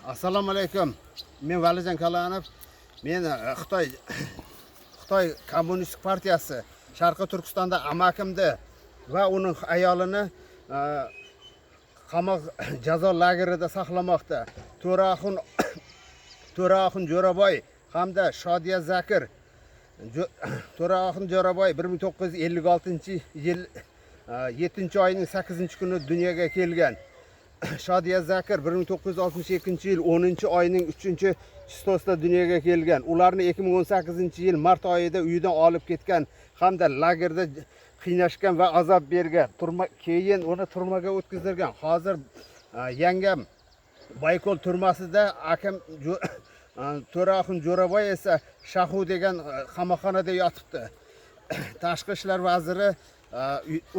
Assalomu alaykum. Men Valijon Kalanov. Men Xitoy Kommunistik partiyasi Sharqiy Turkistonda amakimni va uning ayolini qamoq jazo lagerida saqlamoqda. To'raxun Jo'raboy hamda Shodiya Zakir. To'raxun Jo'raboy 1956-yil 7-oyning 8 kuni dunyoga kelgan. Shodiya Zakir 1962-yil 10-oyning 3 число sida dunyoga kelgan. Ularni 2018-yil mart oyida uyidan olib ketgan hamda lagerda qiynashgan va azob bergan. Turma, keyin uni turmaga o'tkazdirgan. Hozir yangam Baykol turmasida, akam To'raxun Jo'raboy esa Shahu degan qamoqxonada yotibdi. Tashqi ishlar vaziri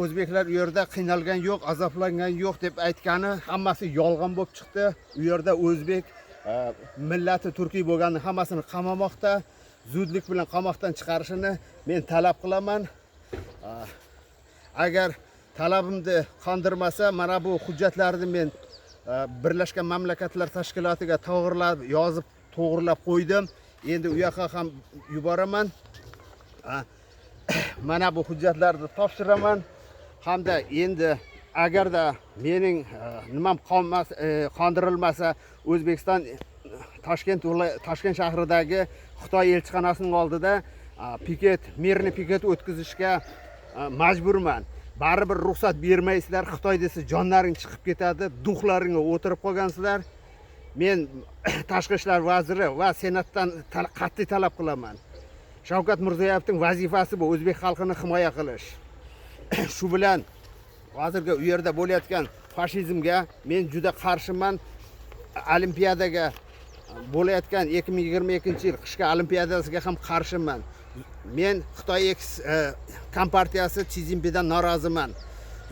o'zbeklar u yerda qiynalgan yo'q, azoblangan yo'q deb aytgani hammasi yolg'on bo'lib chiqdi. U yerda o'zbek millati turkiy bo'lganni hammasini qamamoqda. Zudlik bilan qamoqdan chiqarishini men talab qilaman. Agar talabimni qondirmasa, mana bu hujjatlarni men Birlashgan Mamlakatlar Tashkilotiga to'g'irlab yozib, to'g'irlab qo'ydim. Endi u yoqqa ham yuboraman. Mana bu hujjatlarni topshiraman hamda endi agarda mening nimam qolmas, qondirilmasa, O'zbekiston Toshkent shahridagi Xitoy elchixonasining oldida piket, мирный piket o'tkazishga majburman. Baribir ruxsat bermaysizlar. Xitoy desa, jonlaring chiqib ketadi, дух laringga o'tirib qolgansizlar. Men tashqi ishlar vaziri va senatdan qat'iy talab qilaman. Shavkat Mirziyoyevning vazifasi bu o'zbek xalqini himoya qilish. Shu bilan hozirgi u yerda bo'layotgan fashizmga men juda qarshiman. Olimpiadaga, bo'layotgan 2022-yil qishki olimpiadasiga ham qarshiman. Men Xitoy kompartiyasi Si Szinpindan noroziman.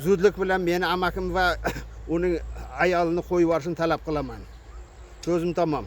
Zudlik bilan meni amakim va uning ayolini qo'yib yuborishini talab qilaman. So'zim tamom.